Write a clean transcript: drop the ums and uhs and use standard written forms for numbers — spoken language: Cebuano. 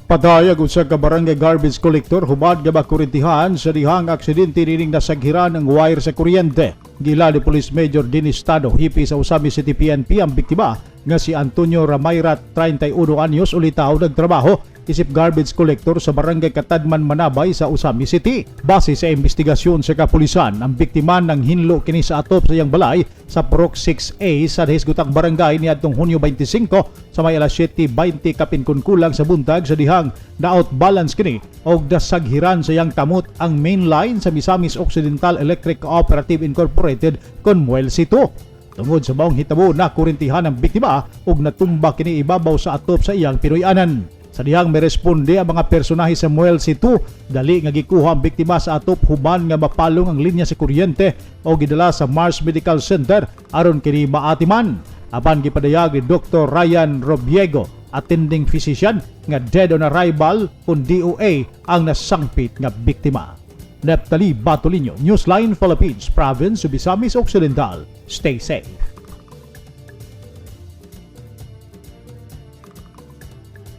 Patay ang usa ka barangay garbage collector human nga makurintihan sa dihang aksidente nining nasaghiran ang wire sa kuryente. Giila ni Police Major Dennis Tano, hepe sa Ozamiz City PNP, ang biktima nga si Antonio Ramayra, 31 anyos, ulitaw nagtrabaho isip garbage collector sa Barangay Catadman, Manabay sa Ozamiz City. Base sa investigasyon sa kapulisan, ang biktima nanghinlo kini sa atop sa iyang balay sa Purok 6A sa hisgutang barangay niadtong Hunyo 25 sa may alas 7:20 kapin kun kulang sa buntag sa dihang na-outbalance kini og nasaghiran sa iyang kamot ang main line sa Misamis Occidental Electric Cooperative Incorporated kon Muelsi 2. Tungod sa maong hitabo, nakurintihan ang biktima ug natumba kini ibabaw sa atop sa iyang pinuy-anan. Sa dihang miresponde ang mga personahe sa Muelsi 2, dali nga gikuha ang biktima sa atop human nga mapalong ang linya sa kuryente o gidala sa Mars Medical Center aron kini maatiman. Apan gipadayag ni Dr. Ryan Robiego, attending physician, nga dead on arrival kung DOA ang nasangpit nga biktima. Neptali Batolino, Newsline Philippines, Province of Misamis Occidental. Stay safe.